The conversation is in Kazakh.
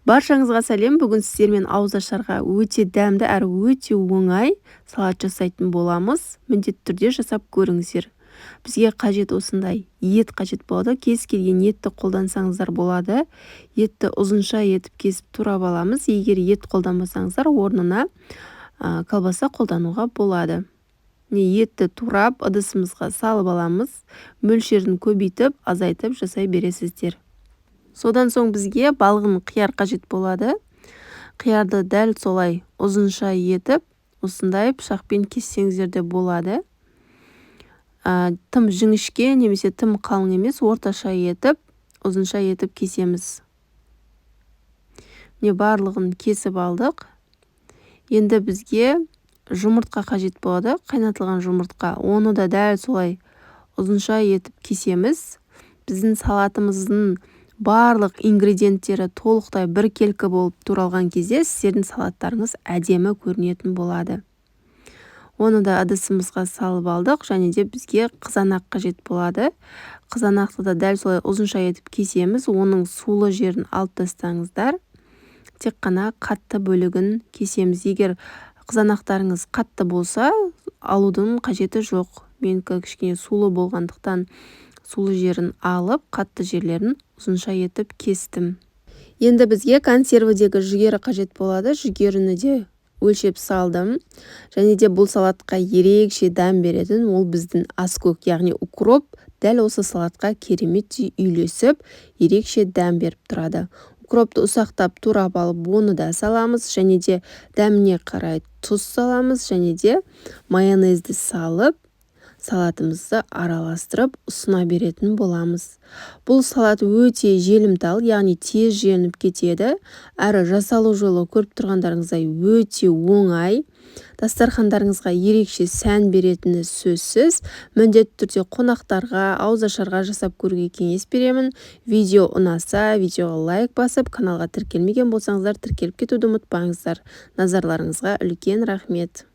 Баршаңызға сәлем. Бүгін сіздермен ауызашарға өте дәмді әрі өте оңай салат жасайтын боламыз. Міндетті түрде жасап көріңіздер. Бізге қажет осындай ет қажет болады. Кез келген етті қолдансаңыздар болады. Етті ұзынша етіп кесіп турап аламыз. Егер ет қолданбасаңыздар, орнына колбаса қолдануға болады. Етті турап, ыдысымызға салып аламыз. Мөлшерін көбейтіп, азайтып жасай бересіздер. Содан соң бізге балғын қияр қажет болады. Қиярды дәл солай ұзынша етіп, осындай пышақпен кессеңіздер де болады. Тым жіңішке немесе тым қалың емес, орташа етіп, ұзынша етіп кесеміз. Міне, барлығын кесіп алдық. Енді бізге жұмыртқа қажет болады, қайнатылған жұмыртқа. Оны да дәл солай ұзынша етіп кесеміз. Біздің салатымыздың барлық ингредиенттері толықтай біркелкі болып туралған кезде сіздердің салаттарыңыз әдемі көрінетін болады. Оны да ыдысымызға салып алдық. Және де бізге қызанақ қажет болады. Қызанақты да дәл солай ұзынша етіп кесеміз. Оның сулы жерін алып тастаңыздар. Тек қана қатты бөлігін кесеміз. Егер қызанақтарыңыз қатты болса, алудың қажеті жоқ. Менікі кішкене сулы болғандықтан сулы жерін алып, қатты жерлерін ұзынша етіп кестім. Енді бізге консервідегі жүгері қажет болады. Жүгеріні де өлшеп салдым. Және де бұл салатқа ерекше дәм беретін ол біздің аскөк, яғни укроп дәл осы салатқа кереметтей үйлесіп, ерекше дәм беріп тұрады. Укропты ұсақтап турап алып, оны да саламыз. Және де дәміне қарай тұз саламыз. Және де майонезді салып, салатымызды араластырып ұсына беретін боламыз. Бұл салат өте желімтал, яғни тез желініп кетеді. Әрі жасалу жолы көріп тұрғандарыңыздай өте оңай. Дастархандарыңызға ерекше сән беретіні сөзсіз. Міндетті түрде қонақтарға, ауызашарға жасап көруге кеңес беремін. Видео ұнаса, видеоға лайк басып, каналға тіркелмеген болсаңыздар, тіркеліп кетуді ұмытпаңыздар. Назарларыңызға үлкен рахмет.